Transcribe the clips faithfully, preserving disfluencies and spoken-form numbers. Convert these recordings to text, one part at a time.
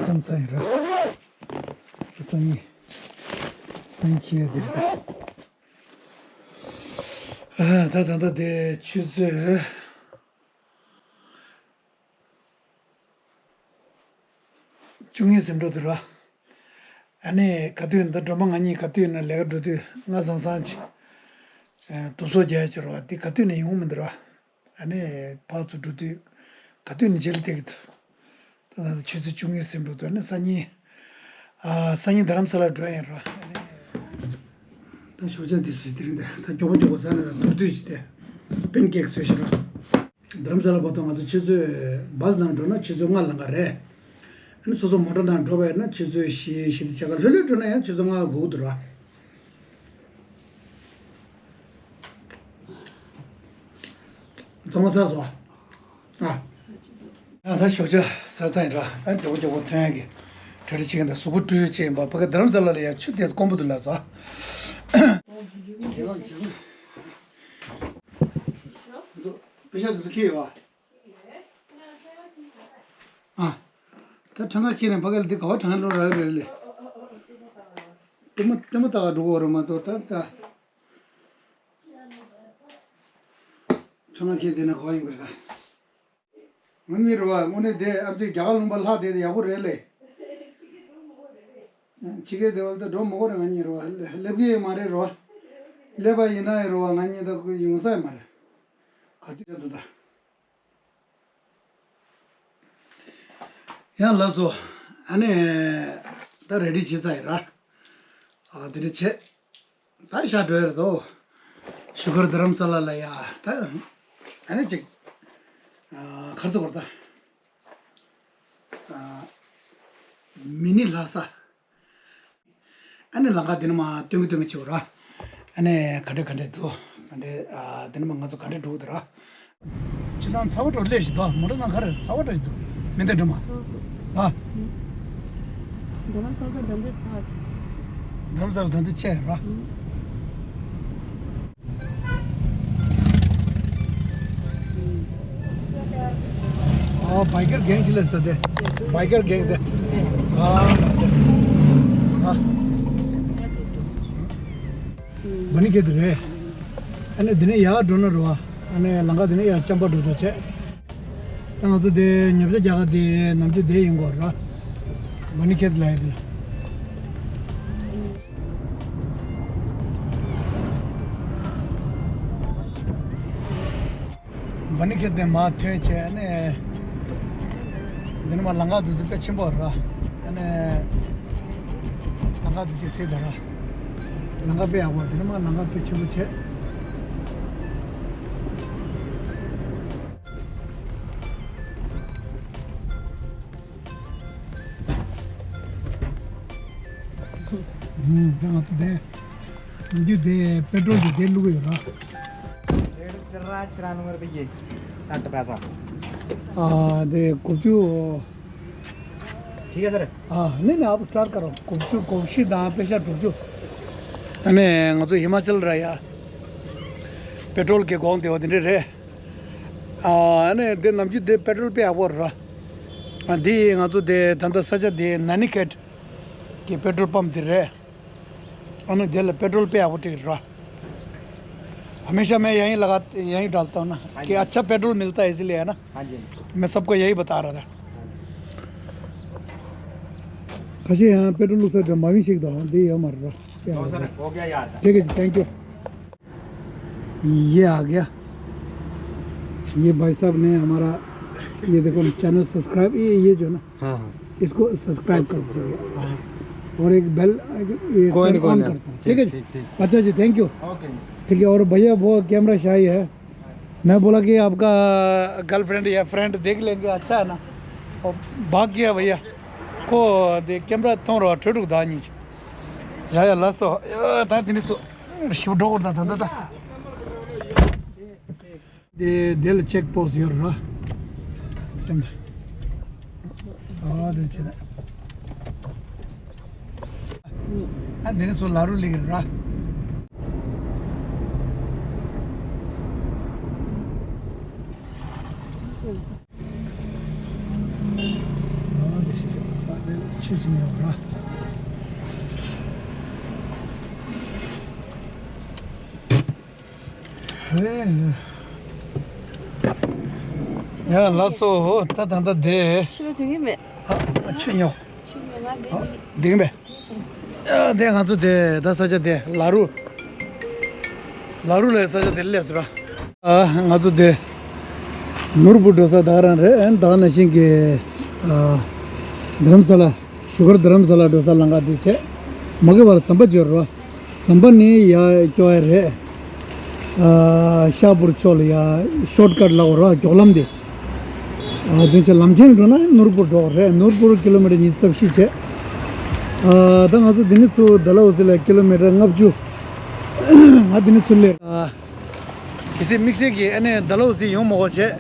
ཙམ་ཚ་ཡིན་ར། སང་ཉིན། སང་ཉིན་ཁྱི་ཡ་འདིར་ད། ཨ་ད་ད་ད་དེ་ཆུ་ཚོད་བཅུ་གཉིས་ཟིན་འགྲོ་འདུག་ར། ཨ་ནི་ག་དུས་འདི་སྒྲོལ་མ་ང་གཉིས་ག་དུས་ན་ལས་ཀ་འགྲོ་དུས་ང་སང་སང་ཅི། དུ་སོ་རྒྱག་ཅི་ར་བ་འདི་ག་དུས་ན་ཡོང་མི་འདུག་ར། ཨ་ནི་ཕར་ཚུར་འགྲོ་དུས་ག་དུས་ནས་རྗེས་ལ་བལྟས་ཀྱི་འདུག་ད་ལྟ་ཆུ་ཚོད་བཅུ་གཉིས་ཟིན་འགྲོ་འདུག་ཨ་ནི་སང་ཉིན། ཨ་སང་ཉིན་རྡ་རམ་ས་ལ་འགྲོ་ཡིན་ར། ཨ་ནི། ད་ཞོགས་ཇ་འདི་བཟོས་དེ་རིང་འདི་ད་མགྱོགས་པོ་མགྱོགས་པོ་ཟ་ན་ད་མདོར་བསྡུས་ཅི་སྟེ། པན་ཀེག་བཟོས་ཤི་ར། རྡ་རམ་ས་ལ་བར་དུ་ང་ཚོ་ཆུ་ཚོད་བཱས་ནང་འགྲོ་ན་ཆུ་ཚོད་ལྔ་ལང་ག་རེད། ཨ་ནི་སོ་སོ་མོ་ཊ་ནང་འགྲོ་བ་ཡིན་ན་ཆུ་ཚོད་བཞི་བཞི་དེ་ཆ་ག་ལྷོད་ལྷོད་འགྲོ་ན་ཡང་ཆུ་ཚོད་ལྔ་འགོར་གི་འདུག་ར། ཚང་མ་ཚར་སོང་། ཨ། ཨ་ད་ཞོགས་ཇ་ཟ་ཚར་ཡིན་ར། ད་མགྱོགས་པོ་མགྱོགས་པོ་ཐོན་ཡག་གི་གྲ་སྒྲིག་བྱེད་མཁན་དང་གཟུགས་པོ་བཀྲུས་བྱས་ཡིན་པ། ཕ་གི་རྡ་རམ་ས་ལ་ལ་ཡ་ཆུ་དེ་དཀོན་པོ་འདུག་ལབ་སོང་། པེ་ཤག་དེ་ཚོ་ཁྱེར་ཡོད་ཨ། ཨ། ད་གྲངས་ཀ་ཁྱེར་ནས་ཕ་གི་ལ་འདི་ག་བ་གྲངས་ལོ་རག་རེད་ལེ། ལྟད་མོ་ལྟད་མོ་ལྟ་ག་འགྲོ་གི་རེད་མ་གཏོགས་ད་ད། ཁྲ་མ་ཁྱེད་དེ་ན་ག་བ་ཡིན་དགོས་ད། ང་གཉིས་རེད་བ། དངོས་གནས་དེ་ཨ་མཆོག་རྒྱ་གར་ལུང་པ་ལྷག་བསྡད་དེ་ཡག་པོ་རེད་ལེ། ཕྱི་རྒྱལ་དེ་བ་ད་འགྲོ་མི་དགོས་རེད། ང་གཉིས་རེད་བ། སླེབས་ཀྱི་ཡོད་མ་རེད་རེད་བ། སླེབས་པ་ཡིན་ན་ཡང་རེད་བ། ང་གཉིས་ད་ཁོ་ཡོང་ས་ཡོད་མ་རེད། ག་དུས་ཡོང་དུ་ད། ཡང་ལགས་སོ། ཨ་ནི། ད་རེ་ཌི་བྱེད་ཚར་ཡིན་ར། ཨ་དེ་འདྲ་བྱས། ད་ཤར་འགྲོ་ཡ་རེད་དོ། ཞུ་གར་རྡ་རམ་ས་ལ་ལ་ཡ་ད། ཨ་ནི་ཅིག་ཨ་གར་སོ་གར་ད། ཨ་མི་ནི་ལྷ་ས། ཨ་ནི་ལམ་ཁ་འདི་ནས་མར་སྟོན་གི་སྟོན་གི་བྱེད་དགོས་ར། ཨ་ནི་ག་འདྲ་ག་འདྲ་འདུག་ག་འདྲ་ཨ་འདི་ནས་མར་ང་ཚོ་ག་འདྲ་འགྲོ་གི་འདུག་ར། ཁྱེད་རང་ཚ་བ་འགྲོ་སླེབས་ཤིག་དོ། མོ་ཊ་ནང་ག་རེ་ཚ་བ་འགྲོ་ཞིག་འདུག་མེ་མདའ་སྒྲོལ་མ། ཚ་བ་འགྲོ། ཨ། རྡ་རམ་ས་ལ་ད་འདི་ཚ་བ་ཆེ། རྡ་རམ་ས་ལ་ད་འདི་ཆེ་ར། ཨོ་བྷའི་ཀར་གེང་ཅི་ལས་ད་དེ། བྷའི་ཀར་གེང་དེ། ཨ་ཨ། བ་ནི་ཁེ་དེ་རེད། ཨ་ནི་དེ་ནས་ཡར་འགྲོ་ན་རེད་བ། ཨ་ནི་ལམ་ཁ་དེ་ནས་ཡར་ལྕམ་པ་འགྲོ་ས་བྱས། ད་ང་ཚོ་དེ་ཉོ་ཆ་རྒྱག་ག་དེ་ནམ་རྒྱུན་དེ་ཡིན་དགོས་ར། བ་ནི་ཁེ་དེ་ལ་ཡ་དེ་ལ། བ་ནི་ཁེ་དེ་མར་ཐོན་བྱས་ནས། འདི་ནས་མར་ལམ་ཁ་དེ་ཚོ་དཔེ་ཆེན་པོ་ར། ཨ་ནི། ལམ་ཁ་དེ་ཅིག་གཟིགས་དང་ར། ལམ་ཁ་དཔེ་ཡག་པོ། འདི་ནས་མར་ལམ་ཁ་དཔེ་ཆེན་པོ་བྱས། ཨུམ། ད་ང་ཚོ་དེ། རྒྱུ་དེ་པེ་ཊོལ་དེ་དེ་བླུགས་ཡོད་ར། रेट चल रहा है चौरानवे रुपये, साठ पैसा। आ, दे गुपचुप। ठीक है सर। आ, नहीं, नहीं, आप स्टार्ट करो। गुपचुप, गुपचुप दाम पे से गुपचुप। अने, ང་ཚོ་ཧི་མ་ཅལ་ར་ཡ། པེ་ཊོལ་གྱི་གོང་དེ་བ་དེ་འདྲ་རེད། ཨ་ནི་དེ་ནམ་རྒྱུན་དེ་པེ་ཊོལ་དཔེ་ཡག་པོ་རེད། ཨ་འདི་ང་ཚོ་དེ་ད་ལྟ་ས་ཆ་དེ་ནན་ནི་ཁེད་ཀྱི་པེ་ཊོལ་པམ་དེ་རེད། ཨ་ནི་དེ་ལ་པེ་ཊོལ་དཔེ་ཡག་པོ་སྤྲད་ཀྱི་རེད། हमेशा मैं यहीं लगा, यहीं डालता हूँ ना, हाँ कि जी। अच्छा पेट्रोल मिलता है, इसीलिए, है ना? हाँ जी। मैं सबको यही बता रहा था। ཁ་ཤས་ཡང་པེ་ཊོལ་བླུགས་ས་དེ་མ་བིན་ཞིག་དང་དེ་ཡོད་མ་རེད་ར། ཡག་ཡོད་རེད། ཡག་ཡོད། ठीक है जी, thank you। ये आ गया। ये भाई साहब ने हमारा, ये देखो, चैनल सब्सक्राइब, ये, ये जो ना, हाँ, हाँ। इसको सब्सक्राइब कर दीजिए। हाँ। और एक बेल, ये कोई टर्न नहीं, कोई ऑन नहीं। कर दो। ठीक है जी? ठीक, ठीक। अच्छा जी, थैंक यू। ओके जी। ठीक है, और भैया वो कैमरा शाई है। मैं बोला कि आपका गर्लफ्रेंड या फ्रेंड देख लेंगे, अच्छा है ना? और भाग गया भैया। को दे कैमरा तो रो ठुक दा नहीं। या, या, लासो। या, ता दिनी सो। शिव डोर दा, दा, दा, दा। དེ་དེ་ལ་ཅེག་པོ་སི་ཡོད་ར། སེམས། ཨ་དེ་ཆེ་ན། ཨ་དེ་ནས་སོ་ལ་རུ་ལིག་ར། ཨ་དེ་ཤི་ཤི་ཨ་དེ་ ཆུ་ཅིག་ཉོ་ར། ཧེ། ཡ་ལགས་སོ། ད་ད་ད་དེ། ཆུ་ལ་དུས་ཡིན་མེད། ཨ་ཆུ་ཉོ། ཆུ་ཉོ་ང་དེ། ཨ་དེ་ཡིན་པས། ཡ་དེ་ང་ཚོ་དེ་ད་ས་ཆ་དེ་ལ་རུ། ལ་རུ་ལ་ས་ཆ་དེ་སླེབས་སོང་ར། ཨ་ང་ཚོ་དེ་ནོར་བུ་འགྲོ་ས་ད་ག་རང་རེད། ཨན་ད་ག་ནང་བཞིན་གྱི་ཨ་རྡ་རམ་ས་ལ་བཞུགས་སྒར་རྡ་རམ་ས་ལ་འགྲོ་ས་ལམ་ཁ་དེ་བྱས། མ་གི་བར་ཟམ་པ་བརྗོད་རོགས། ཟམ་པ་ནི་ཡ་སྐྱོ་ཡ་རེད། ཨ་ཤ་པུར་ཕྱོགས་ལ་ཡ་ཤོར་ཀཊ་ལ་འོ་ར་མགྱོགས་ལམ་དེ། ཨ་དེ་ཆ་ལམ་ཆེན་འགྲོ་ན་ནོར་བུར་འགྲོ་རེད། ནོར་བུར་ཀི་ལོ་མི་ཊར་ཉི་ཤུ་རྩ་བཞི་བྱས། ཨ་ད་ང་ཚོ་འདི་ནས་ཚུར་ཌལ་ཧོ་སི་ལ་ཀི་ལོ་མི་ཊར་ལྔ་བཅུ། ང་འདི་ནས་ཚུར་སླེབས། ཨ་གལ་སྲིད་དམིགས་བསལ་གྱི་ཨ་ནི་ཌལ་ཧོ་སི་ཡོང་མ་དགོས་བྱས།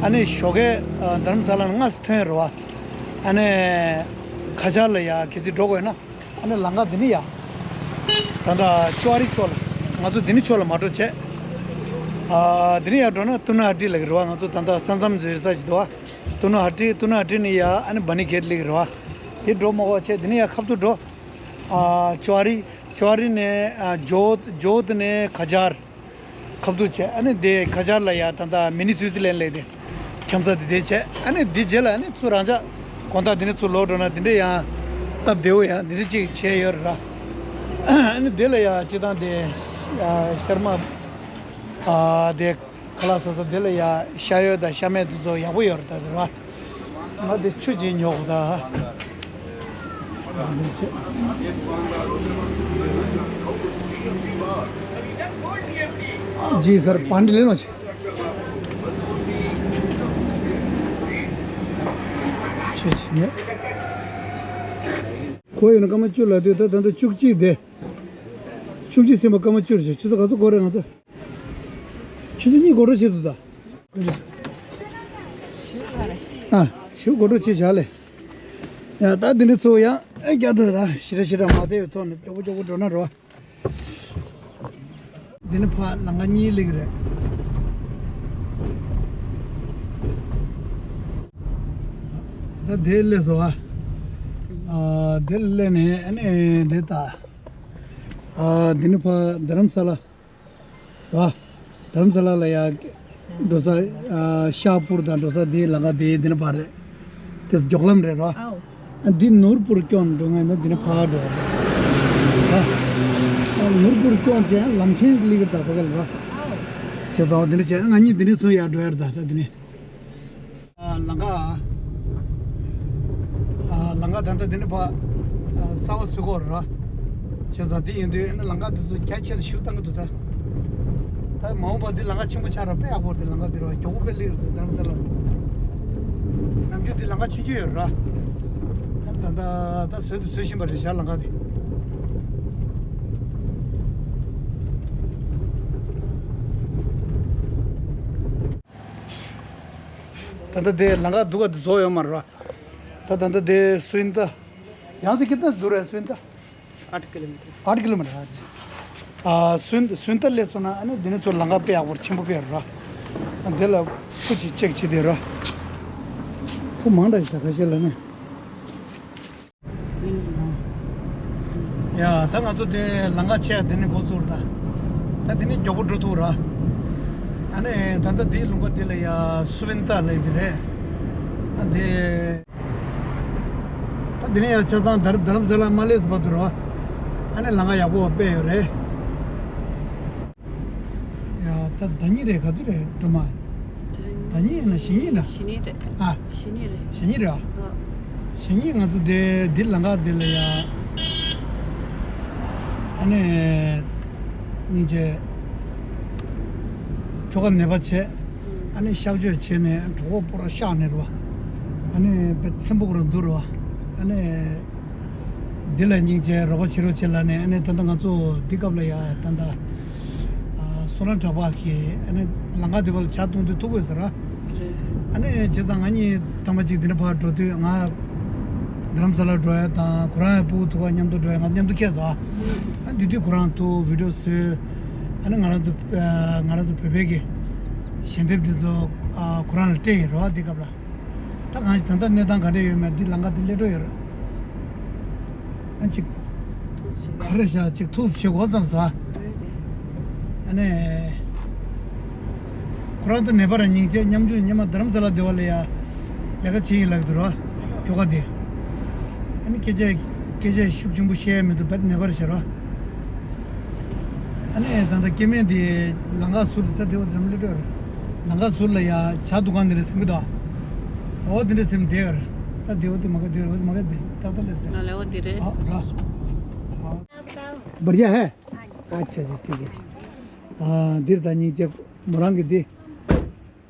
ཨ་ནི་ཞོགས་ཀས་ཨ་རྡ་རམ་ས་ལ་ནས་སྔ་སེ་ཐོན་རེད་བ། ཨ་ནི་ཁ་ཆར་ལ་ཡ་གལ་སྲིད་འགྲོ་དགོས་ན། ཨ་ནི་ལམ་ཁ་འདི་ནས་ཡ། ད་ལྟ་ཅོ་ཨ་རི་ཕྱོགས་ལ། ང་ཚོ་འདི་ནས་ཕྱོགས་ལ་མ་འགྲོ་བྱས། ཨ་འདི་ནས་ཡ་འགྲོ་ན་ཏུ་ན་ཧ་ཏི་ལ་གི་རེད་བ། ང་ཚོ་ད་ལྟ་ས་མཚམས་འཛུལ་ས་ཞིག་འདུག་བ། ཏུ་ན་ཧ་ཏི། ཏུ་ན་ཧ་ཏི་ནས་ཡ་ཨ་ནི་བྷ་ནི་གེ་ཊི་ལ་གི་རེད་བ། དེ་འགྲོ་མ་དགོས་བྱས་འདི་ནས་ཡ་ཁ་ཐུག་འགྲོ། ཨ་ཅོ་ཨ་རི། ཅོ་ཨ་རི་ནས་ཨ་ཇོ་ཇོ་ཏི་ནས་ཁ་ཆར། ཁ་ཐུག་བྱས། ཨ་ནི་དེ་ཁ་ཆར་ལ་ཡ་ད་ལྟ་མི་ནི་སུའི་ཙི་ལན་ལ་དེ་འཁྱམ་ས་དེ་དེ་བྱས། ཨ་ནི་དེ་རྗེས་ལ་ཨ་ནི་ཚུར་རང་ཅག་དགོང་དག་དེ་ནས་ཚུར་ལོག་འགྲོ་ན་དེ་འདྲས་ཡང་སྟབས་བདེ་བོ་ཡང་དེ་འདྲས་ཅིག་བྱས་ཡོད་རེད་ར། ཨ་ནི་དེ་ལ་ཡ་སྤྱིར་བཏང་དེ་ཤར་མ་ཨ་དེ་ཁ་ལག་ཟ་ས་དེ་ལ་ཡ་ཤ་ཡོད་དང་ཤ་མེད་དེ་ཚོ་ཡག་པོ་ཡོད་རེད་ད་དེ་ར། ང་དེ་ཆུ་ཅིག་ཉོ་དགོས་ད། ཇི་སར་བན་ལེ་ནོ་ཆེ། ཆུ་ཅིག་ཉོ། ཁོ་ཡོད་ན་སྐར་མ་བཅུ་ལ་དུས་ད་ད་ལྟ་བཅུ་གཅིག་དེ། བཅུ་གཅིག་ཟིན་པ་སྐར་མ་བཅུ་རེད། ཆུ་ཚོད་ག་ཚོད་འགོར་རེད་ང་ཚོ། ཆུ་ཚོད་གཉིས་འགོར་འགྲོ་བྱེད་འདུག་ད། ཨ་ཞུ་འགོར་འགྲོ་བྱེད་བཞག་ལེ། ཡ་ད་འདི་འདྲ་ཚོ་ཡང་རྒྱ་དུ་ད་ཞི་ར་ཞི་ར་མ་བསྡད་པའི་ཐོག་ནས་མགྱོགས་པོ་མགྱོགས་པོ་འགྲོ་ན་རོ། འདི་ནི་ཕ་ལང་ཀ་གཉིས་ལེགས་རེད། ད་དེ་སླེབས་སོ། ཨ་དེ་སླེབས་ནས་ཨ་ནི་འདི་ད། ཨ་འདི་ནི་ཕ་རྡ་རམ་ས་ལ། ད་རྡ་རམ་ས་ལ་ལ་ཡ་འགྲོ་ས་ཨ་ཤ་པུར་དང་འགྲོ་ས་དེའི་ལམ་ཁ་དེ་འདི་ནི་ཕར་རེད། དེ་མགྱོགས་ལམ་རེད་རོ། ཨ་འདི་ནོར་བུར་སྐྱོང་འགྲོ་ངེས་ན་འདི་ནི་ཕར་འགྲོ་ཡ་རེད། ཨ་ནོར་བུར་སྐྱོང་བྱས་ལམ་ཆེན་ལི་གིར་ད་ཕ་ག་ལ་རོ། བྱས་ཙང་འདི་ནི་བྱས་ང་གཉིས་འདི་ནི་ཚུར་ཡར་འགྲོ་ཡ་རེད། ད་ད་འདི་ནི། ཨ་ལང་ཀ། ཨ་ལང་ཀ་ད་ལྟ་འདི་ནི་ཕ། ཨ་གསར་པ་བཟོ་གི་ཡོད་རེད། བྱས་ཙང་འདི་ཡིན་དུས་ཨ་ནི་ལང་ཀ་འདི་ཚོ་རྒྱ་ཆེར་ཞུ་བཏང་གི་འདུག་ད། ད་མ་འོངས་པ་འདི་ལང་ཀ་ཆེན་པོ་ཆགས་ར་དཔེ་ཡག་པོ་རེད། ལང་ཀ་འདི་ར་མགྱོགས་པོ་དཔེ་སླེབས་རེད་རྡ་རམ་ས་ལ། ནམ་རྒྱུན་འདི་ལང་ཀ་ཆུང་ཆུང་ཡོད་རེད། ཨ་ད་ད་ད་བཟོས་དུ་བཟོས་བཞིན་པ་རེད་ཤག་ལང་ཀ་འདི། ད་ལྟ་དེ་ལང་ཀ་སྡུག་ག་དེ་བཟོ་ཡོད་མ་རེད་བ། ད་ད་ལྟ་དེ་སུན་ཏ། ཡང་སེ་ཁི་ཏ་དུར་ཧེ་སུན་ཏ། आठ किलोमीटर। आठ किलोमीटर हाँ जी। आ सुन सुनता ले सुना है ना दिन तो लंगा पे आवर छिम पे रहा। दिल कुछ चेक छि दे रहा। तो मांडा इस का चला ने। ཡ་ད་ང་ཚོ་དེ་ལམ་ཁ་ཆེ་དེ་ནས་འགོ་ཚུགས་ར། ད་དེ་ནས་མགྱོགས་པོ་འགྲོ་ཐུབ་ར། ཨ་ནི་ད་ལྟ་དེའི་ལུང་པ་དེ་ལ་ཡ་སུ་བིན་ཏ་ལབ་དེ་རེད། ཨ་དེ་ད་དེ་ནས་ཡ་ཆ་ཚང་དར་དྷ་རམ་ས་ལ་མ་སླེབས་བར་དུ་ར། ཨ་ནི་ལམ་ཁ་ཡག་པོ་དཔེ་ཡོད་རེད། ཡ་ད་ཟླ་ཉིན་རེད། ག་དུས་རེད་སྒྲོལ་མ། ཟླ་ཉིན་ཡིན་ན་གཞེས་ཉིན་རེད། གཞེས་ཉིན་རེད། ཨ། གཞེས་ཉིན་རེད། གཞེས་ཉིན་རེད་ཨ། ཨ། གཞེས་ཉིན་ང་ཚོ་དེ་འདི་ལམ་ཁ་འདི་ལ་ཡ། ཨ་ནི། སྙིང་རྗེ། ཁྱོ་ག་ནད་པ་བྱས། ཨ་ནི་གཤག་བཅོས་བྱས་ནས་གྲོད་ཁོག་པོ་ར་གཤག་ནས་རེད་བ། ཨ་ནི་དཔེ་ཚེམ་པོ་ཁོ་རང་འདུག་རེད་བ། ཨ་ནི། འདི་ལ་སྙིང་རྗེ་རོགས་པ་བྱེད་རོགས་བྱེད་ལབ་ནས་ཨ་ནི་ད་ལྟ་ང་ཚོ་འདི་སྐབས་ལ་ཡ་ད་ལྟ་ཨ་བསོད་ནམས་གྲགས་པ་གིས་ཨ་ནི་ལམ་ཁ་འདི་བར་ཇ་བཏུང་དུས་ཐུག་དགོས་ཟེར་ར། རེད། ཨ་ནི་བྱས་ཙང་ང་གཉིས་ཐེངས་མ་གཅིག་འདི་འདྲ་ཕར་འགྲོ་དུས་ང་རྡ་རམ་ས་ལ་འགྲོ་ཡ་དང་ཁོ་རང་ཡང་ཕྲུ་གུ་ཐུག་ག་མཉམ་དུ་འགྲོ་ཡ་ང་མཉམ་དུ་ཁེལ་ཟེར་བ། ཨ་འདི་དུས་ཁོ་རང་ཐུག་བི་ཌིའོ་བཟོས། ཨ་ནི་ང་རང་ཚོ་ཨ་ང་རང་ཚོ་བོད་པའི་གི་ཞལ་འདེབས་འདི་ཚོ་ཨ་ཁོ་རང་ལ་སྤྲད་ཡིན་རེད་བ་འདི་སྐབས་ལ། ད་གང་ཞིག་ད་ལྟ་གནས་སྟངས་ག་འདྲ་ཡོད་མེད་འདི་ལམ་ཁ་འདི་སླེབས་འགྲོ་ཡོད་རེད། ཨ་ཅིག་ག་རེ་བྱ་ཅིག་ཐུགས་བཞེས་གོ་བསམ་སོང་། ཨ་ནི་ཁོ་རང་ད་ནེ་པ་ར་སྙིང་རྗེ། མཉམ་འཇུག་ཉི་མ་རྡ་རམ་ས་ལ་སྡེ་བ་ལ་ཡ་ལས་ཀ་བྱེད་ཡིན་ལབ་འདུག་ར། ཁྱོ་ག་དེ། ཨ་ནི་སྐད་ཆ་སྐད་ཆ་ཤུགས་ཆེན་པོ་བཤད་ཡ་མི་འདུག་བེད་ནེ་པ་ར་བྱ་ར། ཨ་ནི་ད་ལྟ་སྐྱེ་དམན་དེ་ལང་ཀ་ཟུར་དུ་ད་དེ་བ་དེ་རམ་ལེ་ཏོ་ར། ལང་ཀ་ཟུར་ལ་ཡ་ཇ་འདུ་ཁང་དེ་རེད་ཟིན་གི་འདུག་འོ་དེ་འདྲ་ཟིན་དེ་ཡོད་ར། ད་དེ་བ་དེ་མ་ག་དེ་ར་བ་དེ་མ་ག་དེ་ཏག་ཏག་ལས་ཟེར། ང་ལ་འོ་དེ་རེད། ཨ་ར། ཨ། बढ़िया है। अच्छा जी, ठीक है जी। हाँ, धीर था नीचे मोरंग दी।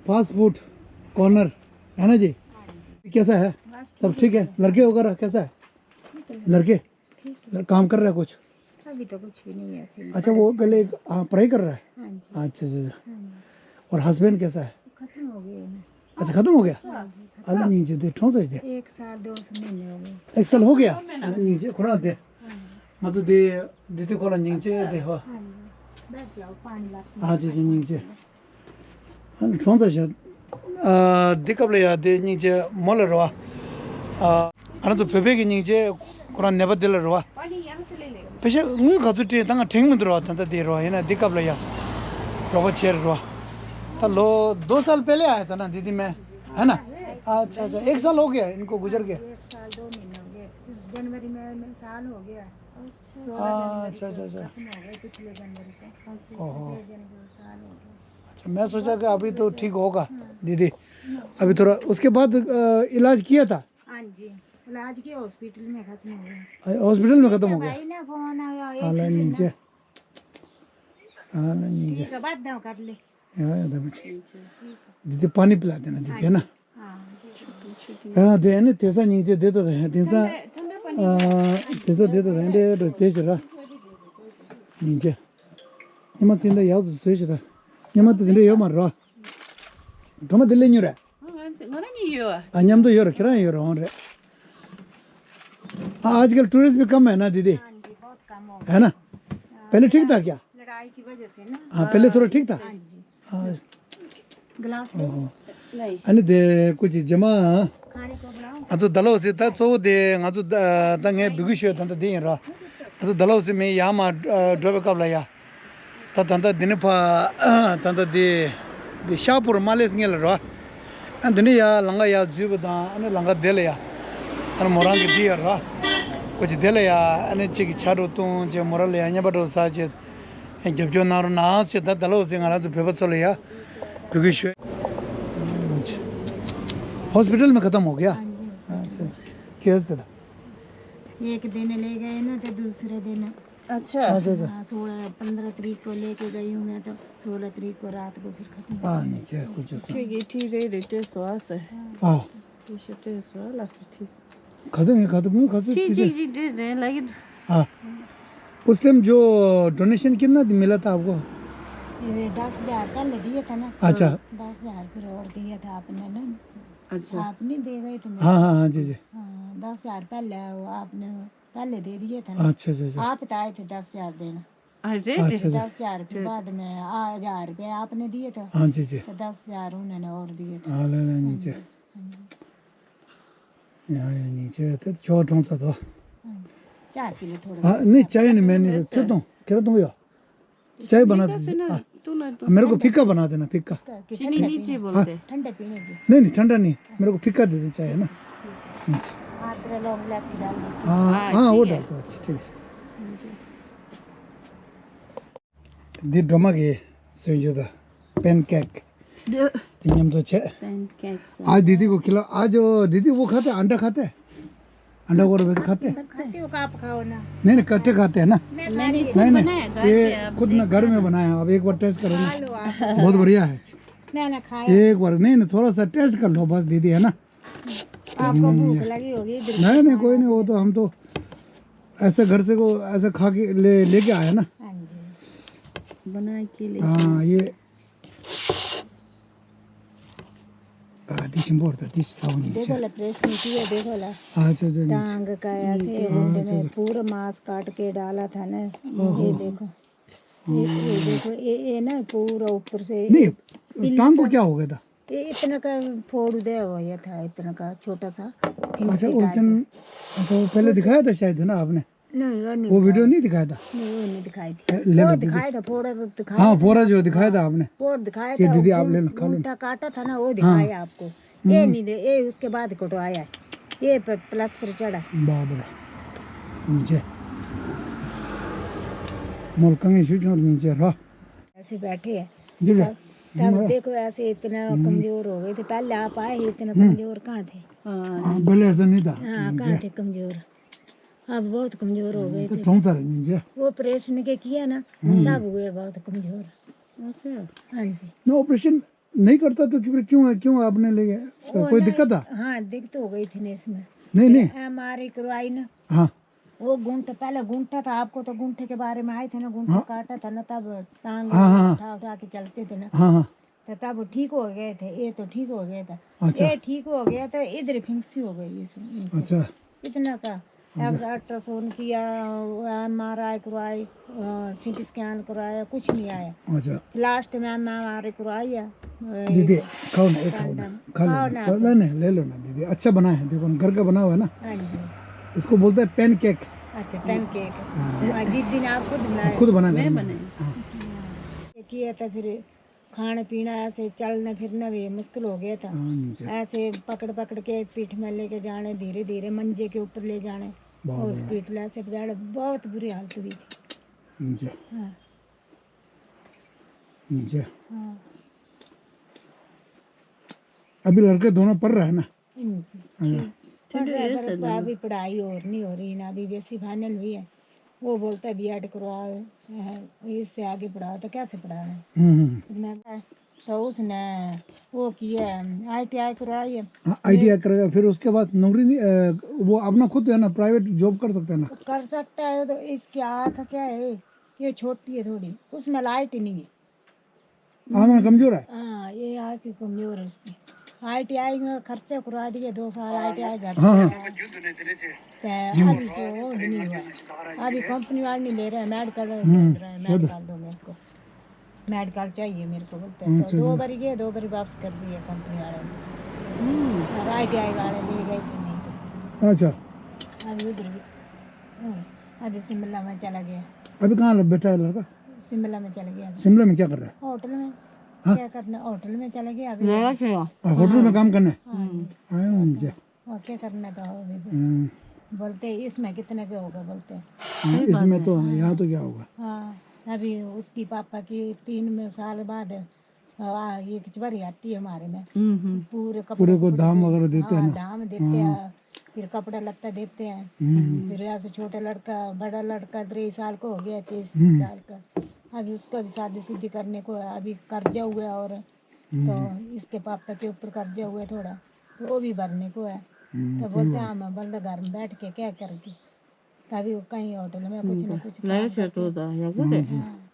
फास्ट फूड कॉर्नर है ना जी? कैसा है? सब ठीक है? लड़के वगैरह कैसा है? लड़के? ठीक है। काम कर रहा है कुछ? अभी तो कुछ भी नहीं है, ऐसे ही अच्छा, पड़ा वो है। पहले, हाँ, पढ़ाई कर रहा है? हाँ जी। अच्छा, अच्छा, अच्छा। हाँ जी। और हस्बैंड कैसा है? खत्म हो गए हैं। अच्छा, खत्म हो गया? हाँ जी, खत्म। अल्लाह नीचे दे, ठोंस दे। एक साल दो महीने हो गए। एक साल हो गया? अल्लाह नीचे, खुरान दे। हाँ जी। ང་ཚོ་དེ་དེ་དུས་ཁོ་ལ་སྙིང་རྗེ་དེ་ཧོ། ཨ་ཅེ་ཅེ་སྙིང་རྗེ། ཨ་ནི་གྲོང་ཚ་ཤ། ཨ་འདི་སྐབས་ལ་ཡ་དེ་སྙིང་རྗེ་མོ་ལ་རོ། ཨ་ང་ཚོ་བོད་པའི་གི་སྙིང་རྗེ་ཁོ་རང་ནད་པ་དེ་ལ་རོ། ཕེ་ཤ་དངུལ་ག་ཚོད་སྤྲད་ད་ང་དྲན་མི་འདུག་རོ། ད་ལྟ་དེ་རོ་ཡིན་ན་འདི་སྐབས་ལ་ཡ་རོགས་པ་བྱས་རོ། ད་ལོ་दो साल पहले आया था ना दीदी मैं, है ना? अच्छा, अच्छा, एक साल हो गया इनको गुजर के। एक साल दो महीने हो गए। जनवरी में साल हो गया। अच्छा। हाँ, अच्छा, अच्छा, अच्छा। खत्म हो गए पिछले जनवरी को। ओहो। पिछले जनवरी साल हो गया। अच्छा, मैं सोचा कि अभी तो ठीक होगा, हाँ। दीदी। अभी थोड़ा, उसके बाद, अ, इलाज किया था? हाँ जी, इलाज किया, हॉस्पिटल में खत्म हो गया। अ, हॉस्पिटल में खत्म हो गया? भाई ना फोन आया, एक अल्लाह महीना। नीचे। अल्लाह नीचे। ठीक है, बाद में कर ले। ཡ་ཡ་ད་མི་ཆེ། འདི་དེ་པ་ནི་པི་ལ་དེ་ན་འདི་དེ་ན། ཨ་དེ་ནི་དེ་ས་སྙིང་རྗེ་དེ་ད་དེ་ས། ཨ་དེ་ས་དེ་ད་དེ་འདྲེ་འདྲ་དེ་ཞེ་ར། སྙིང་རྗེ། ཉི་མ་ཚིན་ད་ཡག་ཏུ་བཟོས་ཞེ་ད། ཉི་མ་དེ་འདྲེ་ཡོད་མ་ར། སྒྲོལ་མ་དེ་ལས་ཉུ་ར། ང་རང་གཉིས་ཡོད། ཨ་མཉམ་དུ་ཡོད་ར། ཁྱེད་རང་ཡོད་ར་འོང་རེད། हाँ, आजकल टूरिस्ट भी कम है ना दीदी? हाँ जी, बहुत कम हो गए। है ना? हाँ, पहले ठीक था क्या? लड़ाई की वजह से ना। हाँ, पहले थोड़ा ठीक था? हाँ जी। हाँ। गिलास दे। ओहो। नहीं। अने दे कुछ जमा। खाने को बनाओ। ང་ཚོ་ད་ལོ་ཟེར་ད་གཙོ་བོ་དེ་ང་ཚོ་ད་ད་ངས་འབོད་སྐུལ་ཞུས་ད་ལྟ་དེ་ཡིན་ར། ང་ཚོ་ད་ལོ་ཟེར་མི་ཡར་མར་འགྲོ་བའི་སྐབས་ལ་ཡ། ད་ད་ལྟ་འདི་ནས་ཕ་ད་ལྟ་འདི་འདི་ཤ་པུར་མ་ལེས་ངེས་ལ་རོ། ཨ་འདི་ནས་ཡ་ལང་ཀ་ཡ་འཛུལ་བ་དང་ཨ་ནི་ལང་ཀ་དེ་ལ་ཡ། ཨ་ནི་མོ་རང་གི་འདི་ཡ་རོ། ཀོ་ཅི་དེ་ལ་ཡ་ཨ་ནི་གཅིག་གི་ཆ་འགྲོ་བཏུང་བྱས་མོ་རང་ལ་ཡ་བརྙན་པར་འགྲོ་ཟ་བྱས། རྒྱབ་སྐྱོར་གནང་རོགས་གནང་ཞེས་ད་ད་ལོ་ཟེར་ང་རང་ཚོ་བོད་པ་ཚོ་ལ་ཡ་འབོད་སྐུལ་ཞུ། हॉस्पिटल में खत्म हो गया? हाँ जी, हॉस्पिटल। अच्छा, कैसे था? एक दिन ले गए ना तो दूसरे दिन। अच्छा। अच्छा, अच्छा। हाँ, सोलह पन्द्रह तारीख को लेके गई हूँ मैं, तो सोलह तारीख को रात को फिर खत्म हो गया। हाँ, नीचे कुछ उसमें। ठीक है, ठीक है, रेटे स्वास है। हाँ। रेटे स्वास, लास्ट ठीक। खत्म है, खत्म है, खत्म है, ठीक, ठीक है। ठीक, ठीक, ठीक, ठीक, लगे। हाँ। उस टाइम जो डोनेशन कितना मिला था आपको? ये दस हजार पहले दिए थे ना। अच्छा। दस हजार फिर और दिए थे आपने ना। अच्छा। आप नहीं दे गए थे मेरे हाँ, हाँ, को। हाँ, जी, जी। हाँ, दस हजार पहले वो आपने पहले दे दिए थे ना। अच्छा, अच्छा, अच्छा। आप तो आए थे दस हजार देना। अरे, अच्छा, अच्छा। दस हजार फिर बाद में, आ, हजार रुपये आपने दिए थे। हाँ, जी, जी। तो दस हजार उन्होंने और दिए थे। हाँ, ले, ले, नीचे। हाँ जी। ཡ་ཡ་ཉིན་བྱེད་དེ་ཁྱོད་གྲོངས་ཚར་དོ། चाय पी लो थोड़ा। हाँ, नहीं, चाय नहीं, मैं नहीं, क्यों दूँ? क्यों दूँ यो? चाय बना दीजिए। हाँ, मेरे को फिक्का बना देना, फिक्का। चीनी नीचे बोलते हैं। ठंडा पीने की। नहीं, नहीं, ठंडा नहीं, मेरे को फिक्का दे दे चाय, है ना? नीचे। अदरक, लौंग, इलायची डाल दो। हाँ, हाँ, वो डाल दो, अच्छा, ठीक है। འདི་སྒྲོལ་མ་གིས་བཟོས་ཡོད་ད། པན་ཀེག་དེ་མཉམ་དུ་བྱས། आज दीदी को खिला, आज वो दीदी वो खाते हैं, अंडा खाते हैं? अंडा को वैसे खाते हैं? खाते हो, आप खाओ ना। नहीं, नहीं, कट्टे खाते हैं ना? मैं खा नहीं, ली। नहीं, नहीं, बनाया घर ये पे, आप खुद मैं घर में बनाया, आप एक बार टेस्ट करो ना। खा लो आप। बहुत बढ़िया है। मैंने खाया। एक बार, नहीं, नहीं, थोड़ा सा टेस्ट कर लो बस दीदी, है ना? आपको भूख लगी होगी इधर। नहीं, नहीं, कोई नहीं, वो तो हम तो ऐसे घर से को ऐसे खा के ले, लेके आया ना। हाँ जी। बना के ले। हाँ, ये। हाँ, दी शिंबोर था, दी सावनी देखो ला, प्रेस नहीं किया, देखो ला। अच्छा, अच्छा, अच्छा। टांग का ऐसे हाँ, मुंडे अच्छा, में अच्छा। पूरा मांस काट के डाला था ना। ओहो। ये देखो। ये, ये देखो, ये, ये ना पूरा ऊपर से नहीं, पिल्ली टांग को का क्या हो गया था? ये इतना का फोड़ उदय हुआ था, इतना का छोटा सा। अच्छा, उस दिन, अच्छा, वो पहले दिखाया था शायद, है ना, आपने? नहीं, वो नहीं वो वीडियो दिखाया। नहीं दिखाया था। नहीं, वो नहीं दिखाई थी। ए, ले वो लो दीदी। दिखाया था, फोड़ा तो दिखाया हाँ, था। फोड़ा जो दिखाया था आपने। फोड़ा दिखाया ये था, दीदी, आप ले लो, खा लो। गुंठा काटा था ना, वो हाँ। दिखाया आपको। ये हम्म। नहीं दे, ये उसके बाद कटवाया है। ये प-, प्लास्टर चढ़ा। बाप रे। नीचे। मोल कंगे शू छोड़ नीचे रहो। ऐसे बैठे हैं। जी। तब, तब हम्म। देखो, ऐसे इतना हम्म। कमजोर हो गए थे। पहले आप आए ही, इतना हम्म। कमजोर कहाँ थे? हाँ। हाँ, पहले ऐसा नहीं था। हाँ, कहाँ जी। थे कमजोर? अब बहुत कमजोर हो गए तो थे। ठोंक सारे नीचे। वो ऑपरेशन के किया ना, हम्म। तब हुए बहुत कमजोर। अच्छा। हाँ जी। ना, ऑपरेशन नहीं करता तो फिर क्यों है, क्यों आपने ले गए? तो वो कोई ना, दिक्कत था? हाँ, दिक्कत हो गई थी ना इसमें। नहीं, नहीं। एमआरआई करवाई ना। हाँ। वो गुंठा, पहले गुंठा था, आपको तो गुंठे के बारे में आए थे ना, गुंठा हाँ। काटा था ना, तब टांग हाँ, हाँ। उठा उठा के चलते थे ना। हाँ, हाँ। तो तब ठीक हो गए थे, ये तो ठीक हो गया था। अच्छा। ये ठीक हो गया तो इधर फिंक्सी हो गई इस, इनको। अच्छा। इतना का, अच्छा। अब अल्ट्रासाउंड किया, एमआरआई करवाई, अ, सीटी स्कैन करवाया, कुछ नहीं आया। अच्छा। लास्ट में एमआरआई करवाई है। दीदी, खाओ ना, ये खाओ ना, खा लो खाओ ना। ना, नहीं, नहीं, ले लो ना दीदी, अच्छा बना है, देखो ना, घर का बना हुआ है ना। हाँ जी। इसको बोलते हैं पैनकेक। अच्छा, पैनकेक। हाँ। हाँ, दीदी ने आप खुद बनाया? खुद बना घर मैं में। बनाई। हाँ। ये किया था फिर खाना पीना ऐसे चलना फिरना भी मुश्किल हो गया था। हाँ, नीचे। ऐसे पकड़ पकड़ के पीठ में लेके जाने, धीरे धीरे मंजे के ऊपर ले जाने। बाप रे। हॉस्पिटल ऐसे जाने, बहुत बुरी हालत हुई थी। नीचे। हाँ। नीचे। हाँ। अभी लड़के दोनों पढ़ रहा है ना? हम्म। हाँ। ठीक। पढ़ रहा है, पर अभी पढ़ाई और नहीं हो रही ना, अभी बेसी फाइनल हुई है। वो बोलता है बीएड करवाओ, अ, इससे आगे पढ़ाओ, तो कैसे पढ़ाना है? हम्म, हम्म। फिर मैं कहा, तो उसने वो किया, आईटीआई करवाई है। हाँ, आईटीआई करवाया, फिर उसके बाद नौकरी नहीं, अ, वो अपना खुद है ना, प्राइवेट जॉब कर सकता है ना? कर सकता है, तो इसकी आँख क्या है, ये छोटी है थोड़ी, उसमें लाइट ही नहीं है। आँख में कमजोर है? हाँ, ये आँख की कमजोर है इसकी। आईटीआई में खर्चे करवा दिए, दो साल आईटीआई घर हाँ, हाँ। ते अभी से वो भी नहीं हुआ। अभी कंपनी वाले नहीं ले रहे, मेडिकल हम्म, दे रहे हैं, सही। मेडिकल दो मेरे को। मेडिकल चाहिए मेरे को बोलते हैं। तो अच्छा, दो अच्छा। बार गए, दो बार वापस कर दिए कंपनी वाले ने। हम्म। और आईटीआई वाले ले गए थे, नहीं तो। अच्छा। अभी उधर भी, हाँ, अभी शिमला में चला गया। अभी कहाँ बैठा है लड़का? शिमला में चला गया अभी। शिमला में क्या कर रहा है? होटल में। हाँ? क्या करना, होटल में चला गया अभी। नया से। हाँ, होटल में काम करना है? हाँ। हम्म। हाँ, मुझे। और क्या करना था वो भी? हम्म। बोलते, "इसमें कितने के होगा?" बोलते। हाँ, सही बात इसमें है। तो, हाँ। यहाँ तो क्या होगा? हाँ, अभी उसकी पापा की तीन में साल बाद, आ, ये कचहरी आती है हमारे में। हम्म, हम्म। पूरे कपड़े पूरे को कुछ दाम भी, वगैरह देते हैं हाँ, ना? दाम देते हाँ। हैं, फिर कपड़ा लत्ता देते हैं। हम्म। फिर ऐसे छोटा लड़का, बड़ा लड़का तेईस साल का हो गया, तेईस हम्म। साल का। अभी उसका भी शादी शुदी करने को है, अभी कर्जा हुआ है और हम्म। तो इसके पापा के ऊपर कर्जा हुआ है थोड़ा, तो वो भी भरने को है। हम्म, तो सही बोलते हैं, बात। "हम बंदा घर में बैठ के क्या करेंगे?" तभी वो कहीं होटल में कुछ ना हम्म। कुछ नहीं, काम से करके तो था, या कुछ हम्म, है। हम्म। हाँ।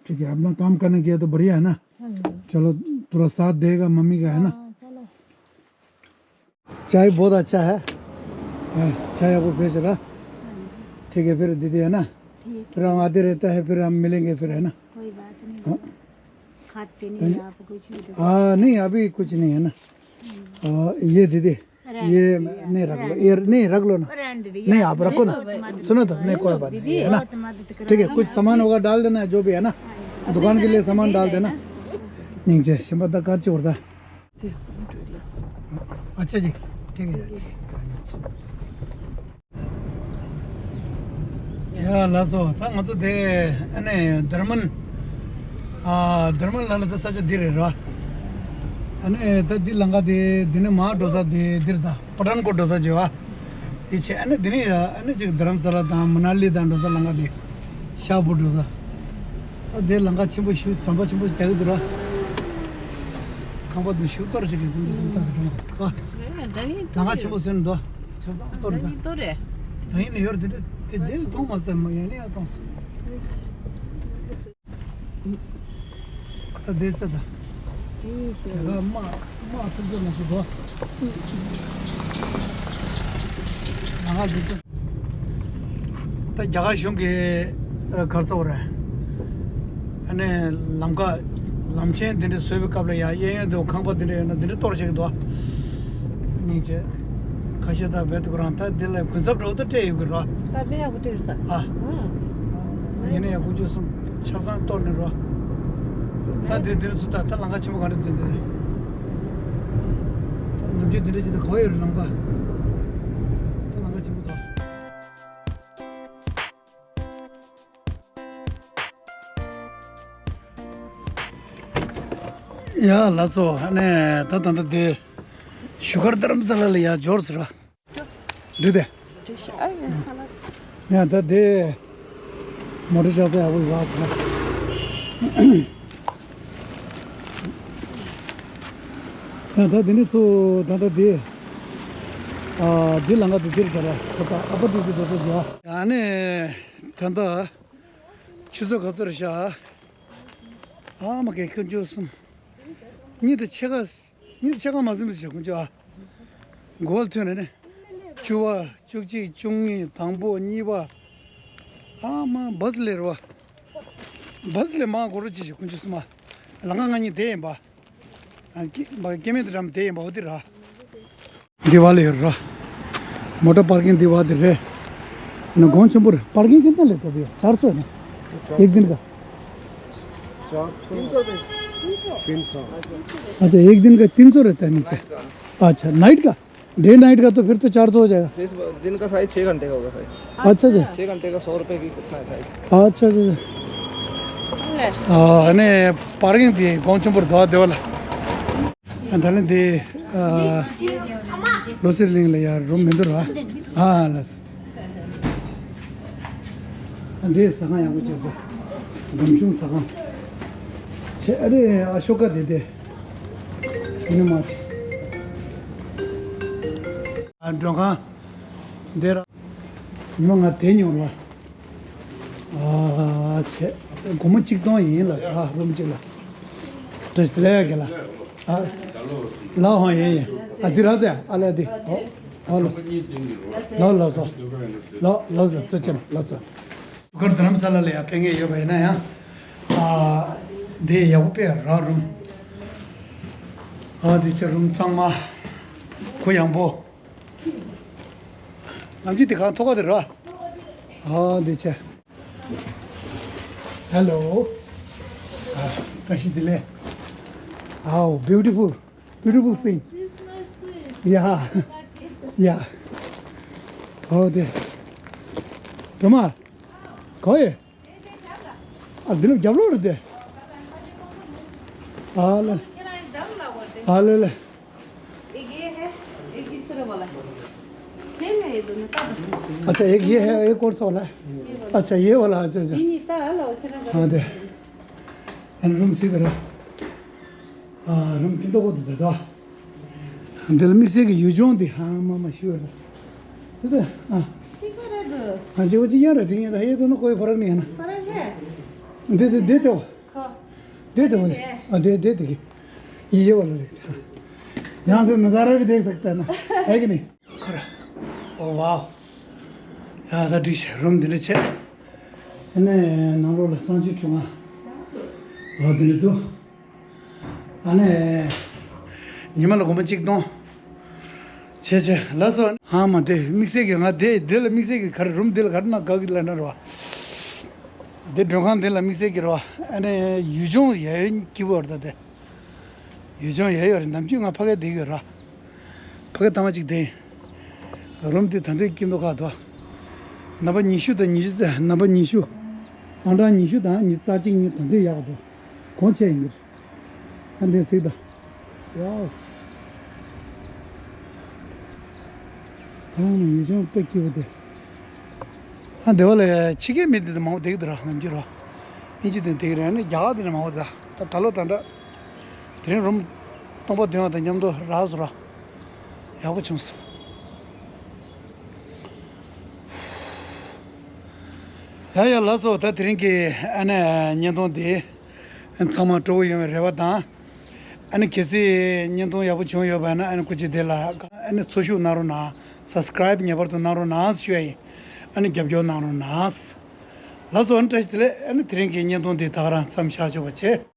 ठीक है, अपना काम करने किया तो बढ़िया है ना? हाँ जी। चलो, थोड़ा साथ देगा मम्मी का, है ना? हाँ, चलो। चाय बहुत अच्छा है। हाँ, चाय आपको दे चला। हाँ जी। ठीक है, फिर दीदी, है ना? ठीक है। फिर हम आते रहता है, फिर हम मिलेंगे फिर, है ना? कोई बात नहीं। हाँ। खाते नहीं नहीं। आप कुछ भी तो। हाँ, नहीं, अभी कुछ नहीं है ना। हम्म। और ये दीदी, रहने ये दीजिए, नहीं, रख लो, रहने ये नहीं, रख लो ना। रहने दीजिए। नहीं, आप रखो ना। नहीं, सुनो तो, नहीं, कोई बात नहीं, दीदी, है ना? बहुत मदद करो। ठीक है, कुछ सामान वगैरह डाल देना, जो भी है ना, हाँ, दुकान के लिए सामान डाल देना। नहीं, जय श्रीमद का चोरदा। अच्छा जी, ठीक है जी। ཡ་ལགས་སོ། ད་ང་ཚོ་དེ་ཨ་ནི་དར་མན། ཨ་དར་མན་ལ་ལ་ད་ས་ཆ་འདི་རེད་ར། ཨ་ནི་ད་འདི་ལམ་ཁ་དེ་འདི་ནས་མར་འགྲོ་ས་དེ་འདིར་ད་པ་ཐན་ཀོཊ་འགྲོ་ས་བྱེད་བ། དེ་བྱས་ཨ་ནི་འདི་ནས་ཡ་ཨ་ནི་ཅིག་དྷ་རམ་ས་ལ་དང་མ་ན་ལི་དང་འགྲོ་ས་ལམ་ཁ་དེ། ཤ་བོ་འགྲོ་ས། ད་དེ་ལམ་ཁ་ཆེན་པོ་ཞིག་ཟམ་པ་ཆེན་པོ་རྒྱག་གི་འདུག་ར། ཁང་པ་འདི་ཞིག་གཏོར་བྱེད་ཀྱི་ཀུན་གྱི་ཀུན་ཏག་གི་འགྲོ་ད། ལམ་ཁ་ཆེན་པོ་བཟོས་ནས་འདུག་ཆ་ཚང་གཏོར་ད། ད་ཡིན་ན་ཡོད་དེ་དེ་དེ་མཐོང་མ་སོང་མ་ཡིན་ནས་ཡང་མཐོང་སོང་། ད་དེ་ཚ་ད། དེ་ག་མ་མ་ཐུབ་ཚོད་མ་ཞིག་གོ། ང་ཧ་ཟིག་ད་རྒྱ་གར་གཞུང་གི་གར་སོག་རེད། ཨ་ནི་ལམ་ཁ་ལམ་ཆེན་དེ་འདྲ་བཟོས་པའི་སྐབས་ལ་ཡ་གཡས་གཡོན་དུ་ཁང་པ་དེ་འདྲ་ཡོད་ན་དེ་འདྲ་གཏོར་བྱེད་ཀྱི་འདུག་སྙིང་རྗེ། ཁ་ཤས་ད་བེད་དུ་རང་ད་འདི་ལ་གུན་གསབ་འགྲོ་ད་སྤྲད་ཡོད་གི་རོ། ད་དཔེ་ཡག་པོ་སྤྲད་ས། ཨ། ཨ། ཡིན་ན་ཡང་དཀོན་མཆོག་གསུམ་ཆ་ཚང་གཏོར་ནས་རོ། ད་འདི་འདི་ནས་ཚུར་ད་ད་ལམ་ཁ་ཆེན་པོ་ག་འདྲ་འདི་འདི། ད་ནམ་རྒྱུན་འདི་འདྲ་ཅིག་ད་གོ་ཡོད་རེད་ལམ་ཁ། ད་ལམ་ཁ་ཆེན་པོ་ད། ཡ་ལགས་སོ། ཨ་ནི་ད་ད་ད་དེ་བཞུགས་སྒར་རྡ་རམ་ས་ལ་ལ་ཡར་འབྱོར་ཟེར་བ། འགྲིག་དེ། འགྲིག་ཤག་ཨ་ཡ་ཧ་ལ། ཡ་ད་དེ་མོ་ཊ་ཆགས་ས་ཡག་པོ་ཡོད་ཟེར་བ། ཡ་ད་དེ་ནི་ཚོ་ད་ད་དེ། ཨ་དེ་ལམ་ཁ་དེ་དེར་ད་ར་ད་ད་ཨ་པ་དེ་དེ་ད་ད་དེ། ཨ་ནི་ད་ད། ཆུ་ཚོད་ག་ཚོད་རེད་ཤག་ཨ་མ་གེ་ཁྱོད་འཇོག་སོང་། གཉིད་དེ་ཕྱེད་ཀ་གཉིད་ཕྱེད་ཀ་མ་ཟིན་པ་ཞིག་ཁོང་ཚོ་ཨ། མགོ་ལ་ཐོན་ནས་ནི། བཅུ་པ་བཅུ་གཅིག་བཅུ་གཉིས་དང་པོ་གཉིས་པ། ཨ་མ་བ་སི་ལེ་རེད་བ། བ་སི་ལེ་མ་འགོར་རོ་ཅི་ཞིག་ཁོང་ཚོ་སོང་མ། ལམ་ཁ་ང་གཉིས་དེ་ཡིན་པ། ཨ་སྐྱེ་མེད་དུ་འགྲམ་དེ་ཡིན་པ་འོ་དེ་ར། འདི་བ་ལ་ཡོད་ར། མོ་ཊ་པར་ཀིང་འདི་བ་དེ་རེད། ན་གོང་ཆེན་པོ་རེད། པར་ཀིང་ཀི་ཏན་ལས་ཐོབ་ཡོད། चार सौ है ना? एक दिन का। चार सौ। तीन सौ। अच्छा, एक दिन का तीन सौ रहता है नीचे। अच्छा, नाइट का? डे नाइट का तो फिर तो चार सौ हो जाएगा। इस दिन का शायद छः घंटे का होगा शायद। अच्छा, अच्छा। छः घंटे का सौ रुपये की कितना है शायद। अच्छा, अच्छा, अच्छा। ཨ་ནི་པར་ཀིང་དེ་གོང་ཆེན་པོ་རེད་དོ་བ་དེ་བ་ལ། ད་ལན་དེ་ཨ་ལོ་སི་གླིང་ལ་ཡར་རུམ་མི་འདུག་ར། ཨ་ལ་སི། འདི་ཟ་ཁང་ཡག་པོ་བྱས་པ། སྒམ་ཆུང་ཟ་ཁང་། ཆེ་ཨ་རེ་ཨ་ཤོ་ཀ་དེ་དེ། ཡིན་ན་མ་ཆེ། ཨ་མགྲོན་ཁང་། འདི་ར། ཉི་མ་ང་དེ་ཉོར་བ། ཨ་ཆེ། སྒོར་མོ་གཅིག་སྟོང་ཡིན་ལ་ཟ་རུམ་གཅིག་ལ། བཀྲ་ཤིས་བདེ་ལེགས་ཡ་ག་ལ། ཨ། ལ་ཧོ་ཡིན་ཡིན། ཨ་འདི་ར་ཟེ་ཨ་ལ་འདི། ཨོ། ཨོ་ལ་སོ། ལ་ལ་སོ། ལ་ལ་སོ་ཙེ་ཅན་ལ་སོ། སྒར་རྡ་རམ་ས་ལ་ལ་ཡ་ཕེབས་མཁན་ཡོད་པ་ཡིན་ན་ཡང་། ཨ། འདི་ཡག་པོ་དཔེ་རག་རུམ། ཨ་འདི་ཆེ་རུམ་གཙང་མ། གུ་ཡངས་པོ། ནམ་རྒྱུན་དེ་གང་ཐོག་ཁ་དེ་ར། ཨ་འདི་ཆེ། Hello. ཨ་བཀྲ་ཤིས་བདེ་ལེགས། Wow, beautiful, beautiful thing. This nice place. Yeah. Yeah. ཨོ་དེ། སྒྲོལ་མ། ག་ཡེ། ཨ་འདི་ལ་རྒྱབ་ལོག་རེད་དེ། ཨ་ལེ། ཨ་ལེ་ལེ། एक ये है, एक इस तरह वाला है। सेम है ये दोनों का। अच्छा, एक ये है, एक कौन सा वाला है? ये वाला। अच्छा, ये वाला, अच्छा, अच्छा। नहीं, नहीं, ताला उतना हाँ, दे। And room इसी तरह। हाँ, room कितना को देता था? दिल में से कि यूं जो दी, हाँ, मामा श्योर। ठीक है? हाँ। ठीक है, रख दो। हाँ जी, वो जी यार, ठीक है, ये दोनों कोई फर्क नहीं है ना। फर्क है। दे, दे, दे दो। हाँ। दे दो बोले। दे दे। हाँ, दे, दे, देखिए। ये, ये वाला ले। हाँ। यहाँ से नज़ारा भी देख सकता है ना, है कि नहीं? ཁོ་ར། ཨོ་ཝའོ། ཡ་ད་འགྲིག་ཤག་རུམ་འདི་འདྲ་བྱས། ཨ་ནི་ནང་ལོགས་ལ་གསང་སྤྱོད་ཁྲུས་ཁང་། ཨོ་འདི་འདྲ་འདུག་ཨ་ནི། ཉི་མ་ལ་སྒོར་མོ་གཅིག་སྟོང་། བྱས་བྱས་ལགས་སོ། ཨ་མ་དེ་དམིགས་བསལ་གྱི་ང་དེ་དེ་ལ་དམིགས་བསལ་གྱི་ག་རེ་རུམ་དེ་ལ་ག་རེ་ན་དགའ་གི་ལ་ན་ར་བ། དེ་མགྲོན་ཁང་དེ་ལ་དམིགས་བསལ་གྱི་ར་བ། ཨ་ནི་ཡུལ་ལྗོངས་ཡ་ཡོད་སྐྱིད་པོ་ར་ད་དེ། ཡུལ་ལྗོངས་ཡ་ཡོད་རེད། ནམ་རྒྱུན་ང་ཕ་གིར་བསྡད་ཡོད་ར། ཕ་གི་ཐ་མ་གཅིག་དེ། རུམ་དེ་ད་འདོད་སྐྱིད་མདོག་ཁ་དོ། ནམ་པ་ཉི་ཤུ་དང་ཉི་ཤུ་རྩ་ནམ་པ་ཉི་ཤུ། ཨང་གྲངས་ཉི་ཤུ་དང་ཉི་ཤུ་རྩ་གཅིག་གཉིས་ད་འདོད་ཡག་དོ། གོང་ཆེ་ཡིན་གྱི་རེད། ཨ་འདི་གཟིགས་དང་། ཝའོ། ཨ་ནི་ཡུལ་ལྗོངས་དཔེ་སྐྱིད་པོ་དེ། ཨ་འདི་བ་ལ་ཕྱི་རྒྱལ་མི་དེ་དང་མང་པོ་བསྡད་ཀྱི་འདུག་ར། ནམ་རྒྱུན་ར། ཨིན་ཇི་དང་བསྡད་ཀྱི་རེད། ཨ་ནི་རྒྱ་གར་དེ་ནས་མང་པོ་འདུག་ད་ད་ལོ་ད་ལྟ། དེ་རིང་རུམ་སྟོང་པ་བདུན་པ་དང་མཉམ་དུ་རག་སོང་ར། ཡག་པོ་བྱུང་སོང་། ཡ་ཡ་ལགས་སོ། ད་དེ་རིང་གི་ཨ་ནི་བརྙན་ཐུང་འདི་ཚང་མ་སྤྲོ་པོ་ཡོང་བའི་རེ་བ་དང་། ཨ་ནི་གལ་སྲིད་བརྙན་ཐུང་ཡག་པོ་བྱུང་ཡོད་པ་ན་ཨ་ནི་སྐུ་མཁྱེན་དེ་ལ་ཨ་ནི་ཚུར་ཤུགས་གནང་རོགས་གནང་། སབ་སི་ཀ་རའིབ་ངེས་པར་དུ་གནང་རོགས་གནང་ཞུ་ཡ་ཡིན། ཨ་ནི་རྒྱབ་སྐྱོར་གནང་རོགས་གནང་། ལགས་སོ། ཨ་ནི་བཀྲ་ཤིས་བདེ་ལེགས། ཨ་ནི་དེ་རིང་གི་བརྙན་ཐུང་འདི་ད་ག་རང་མཚམས་བཞག་ཆོག་པ་བྱེད།